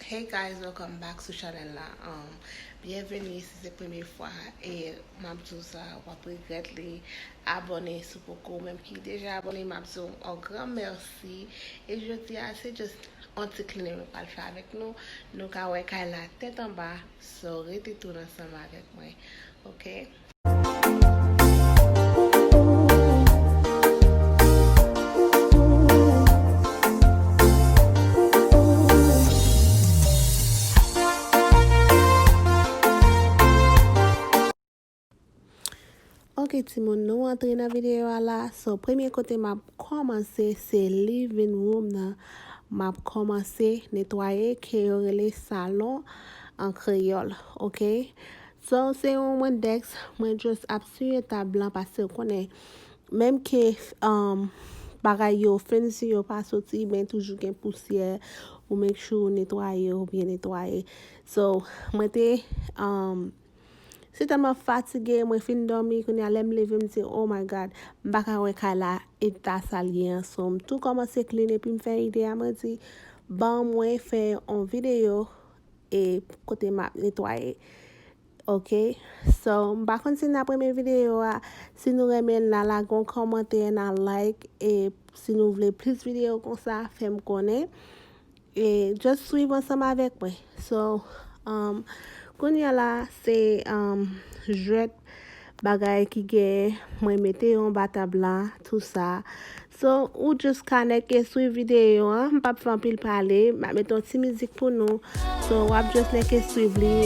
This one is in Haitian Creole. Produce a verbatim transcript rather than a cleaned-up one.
Hey guys, welcome back sou chanèl la. Um, byenveni si se premye fwa e m ap di w sa, w ap regrèt li. Abòne si w poko, menm ki deja abòne, m ap di w yon gran mèsi. E jodi a, se just yon ti cleaning mwen pral fè avèk nou. Nou ka wè kay la tèt anba, so rete tou ansanm avèk mwen, ok? Ok, timoun, nou antre nan videyo a la. So, premye kote m ap kòmanse, se living room nan. M ap kòmanse netwaye, ke yo rele salon an kreyòl, ok? So, se yon Windex, mwen just ap siye tab lan, paske w konnen, menm ke, um, bagay yo, fenisi yo pa soti, men toujou gen pousyè, ou make sure ou netwaye, ou byen netwaye. So, mwen te, um, se tèlman fatige, mwen fin dòmi, kounye a lè m leve, m di, "Oh my God, m pa ka wè kay la, eta sa l ye an." So, m tou kòmanse clean, epi m fè ide a, mwen di, "Ban mwen fè yon videyo, e kote m ap netwaye." Ok? So, m pa konn si n ap renmen videyo a. Si nou renmen l, n a lage yon kòmantè, n a like, e si nou vle plis videyo konsa, fè m konnen. E just swiv ansanm avèk mwen. So, um, kounye a la, se, um, jwèt bagay ki gen, mwen mete yo anba tab la, tou sa. So, ou just ka nèk e swiv videyo an. M p ap fè anpil pale, m ap mete yon ti mizik pou nou. So, w ap just nèk e swiv li,